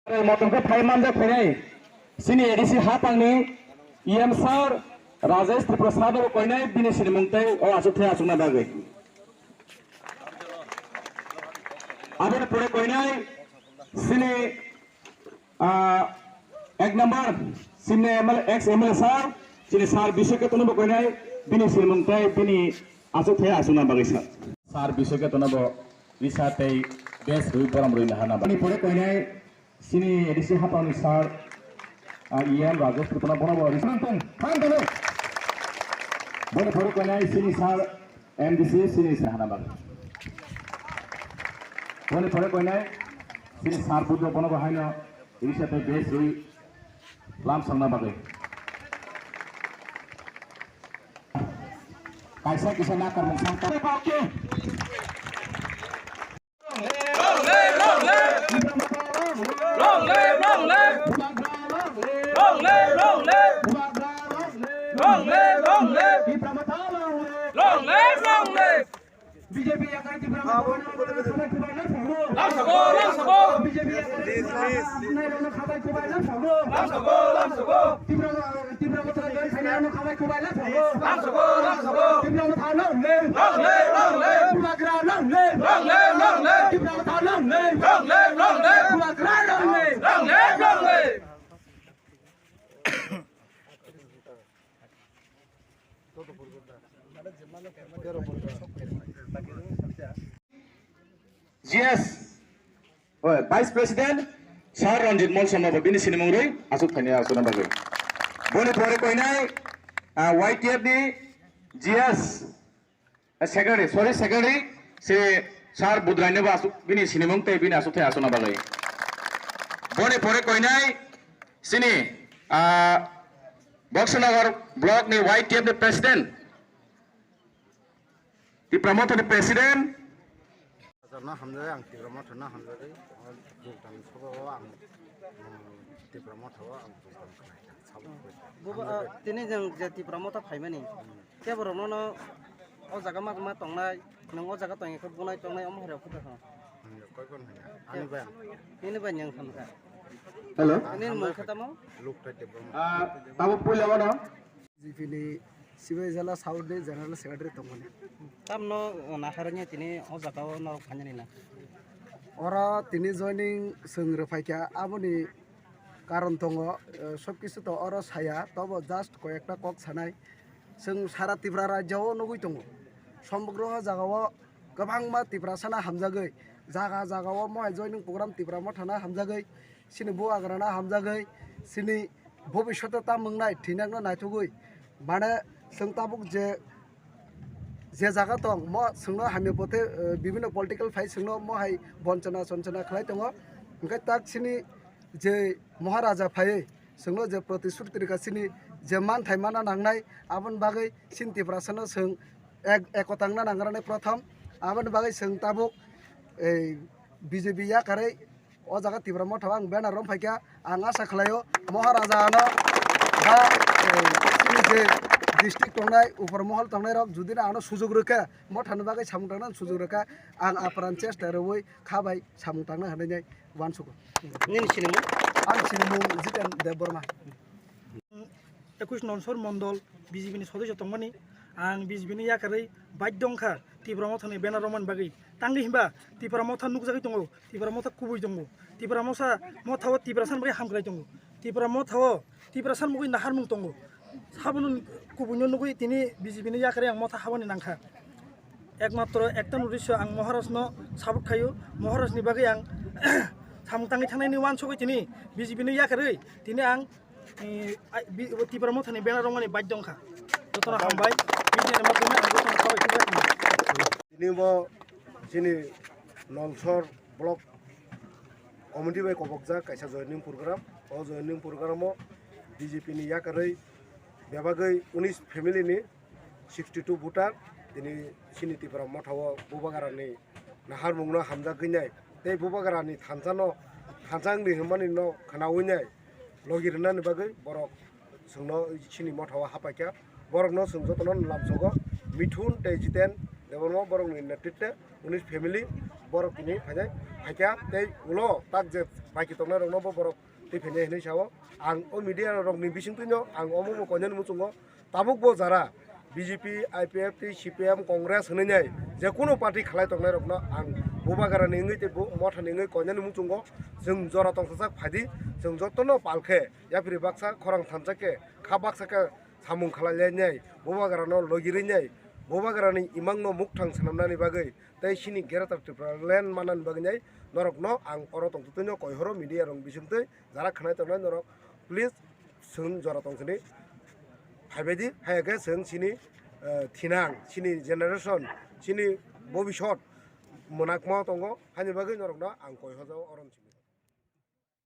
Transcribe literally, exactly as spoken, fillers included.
Motom khe phai manjak phainai chini A D C hapangni E M sir Rajesh Tripura sir no koinai bini sinimung tei o achuk thai achukna bagwi. Aboni pore koinai chini, ah, ek number chini M L A, ex M L A sir, chini sir Biswaketono bo koinai bini sinimung tei bini achuk thai achukna bagwi sir. Sir Biswaketono bo risa tei best rwi borom rwi naharna bagwi. Aboni pore koinai chini A D C hapangni sir, ah, E M Rajesh Tripura bono bo risa tong, tong, tong. Boni pore koinai chini sir M D C chini sir hana bagwi. Boni pore koinai chini sir Buddha bono bo haino risa tei best rwi lam songna bagwi. Kaisa kisa nakarmung song tong. Long live, long live! Long live, long live! Long live, long live! Long live, long live! Long live, long live! B J P yakari Tipra Motha no khabai kubai na phago. Lam sabo, lam sabo. B J P yakari Tipra Motha no khabai kubai na phago. Lam sabo, lam sabo. Tipra, Tipra Motha no khabai kubai na phago. Lam sabo, lam sabo. Tipra Motha no le. Long live, long live. Bubagra no le. Long live, long live. Tipra Motha no le. Long live, long live. Bubagra no le. Long live, long live. G S, oi, Vice President, Sir Ranjit Mol Sharma bo bini sinimung rwi aswk thani aswk nang bagwi. Boni pore koinai, ah, Y T F ni G S, eh, Secretary, sorry, Secretary, si Sir Budrai no bo aswk bini sinimung tei bini aswk thai aswk nang bagwi. Boni pore koinai, sini, ah, Boxanagar Block ni Y T F ni President, Tipra Motha ni President. Hajar no hamjai, ang Tipra Motha no hamjagwi, o Jogdan Sabha o ang, um, Tipra Motha o ang Jogdan khlai kha, sabo khlai kha. Buba, ah, tini jeng je Tipra Motha phaimani, hmm, kebo rok no, no o jaga ma, ma tongnai, nwng o jaga tongya khe bunai tongnai, omo hai rok khe tong. Hmm, koi kon hanya? Ani bai. Nini bai nyang thamkha. Hello. Nini mung khe tamo? Luk tai Tipra Motha. Ah, tamo puila wano? B J P ni Sibai Jala South ni General Secretary tongmani. Tamno, o, naharani tini o jaga o norok phainani na? Oro tini joining chwng rwphaikha, aboni karon tongo, eh, sob kisu to oro saya, tobo just koyekta kok sanai. Chwng sara Tripura rajya o nugwi tongo. Somogro o jaga o kwbangma Tiprasa no hamjagwi, jaga jaga o mohai joining program Tipra Motha no hamjagwi, chini bubagra no hamjagwi, chini bobishoto ta mwngnai thwinakno naithogwi, mane chwng tabuk je, je jaga tong mo chwngno hamya bothe, eh, bibhinno political phai chwngno mo hai bonchona chonchona khlai tongo. Hwnkhe tak chini je Maharaja phaiwi chwngno je protishruti rwkha chini je manthai mana nangnai, aboni bagwi chini Tiprasano chwng ek-, ekotangna nangrani prothom. Aboni bagwi chwng tabuk ei B J P yakarwi o jaga Tipra Motha o ang banner romphaikha. Ang asa khlaio Maharaja ano ba, eh, chini je district tongnai, upor mohol tongnairok judino ano sujuk rwkha, Mothani bagwi samung tangna sujuk rwkha, ang apran chesta rwui kha bai samung tangna hwnwi nai uansugo. Nini sinimung? Ang sinimung Jiten Debbarma. Ekush Nolsor Mondol B J P ni sodosyo tongmani, ang B J P ni yakarwi baidhyo wngkha Tipra Mothani banner romani bagwi. Tangwi hwnba Tipra Motha nukjagwi tongo, Tipra Motha kubui tongo, Tipra Motha, Motha o Tiprasani bagwi hamkrai tongo, Tipra Motha o Tiprasani bagwi naharmung tongo. Sabono kubuino nugwi tini B J P ni yakarwi ang Motha habani nangkha. Ekmatro ekta uddesyo ang Maharajno support khaio, Maharajni bagwi ang samung tangwi thangnani uansugwi tini B J P ni yakarwi tini ang, eh, ai, bi-, Tipra Mothani banner romani baidhyo wngkha. Jotono hambai, media ni maddhome ang jotono khabai khubai hambai. Tini bo chini Nolsor block committee bai kobokjak kaisa joining program. O joining program o B J P ni yakarwi bebagwi unis family ni sixty two voter tini chini Tipra Motha o Bubagrani naharmung no hamjagwi nai tei Bubagrani thansa no, thansa wngdi hwnmani no khwnawi nai logi rwnani bagwi borok chwngno chini Motha o hapaikha. Borokno chwng jotono lamsogo Mithun tei Jiten Debbarma borokni netritwe unis family Borok tini phainai phaikha tei ulo tak je baki tongnai rokno bo borok twi phainai hinwi sao. Ang o media rokni bisingtwino ang omo bo koinani muchungo tabuk bo jara B J P, I P F T, C P M, Congress hinwi nai je kunu party khalai tongnai rokno ang bubagrani wngwi tei bo mothani wngwi koinani muchungo chwng jora tongsajak phaidi, chwng jotono palkhe yapri baksa khorang thansa khe kha baksa khe samung khalai lai nai bubagrano logirwi nai bubagrani imangno mukthang swnamnani bagwi tei chini Greater Tipraland manani bagwi nai norokno ang oro tongtwtwino koihoro media rok bisingtwi jara khanai tongnai norok please chwng jora tong sini phaibaidi, haya khe chwng chini, eh, thinang, chini generation, chini bobisot mwnakma tongo, haini bagwi norokno ang koi hojao oro.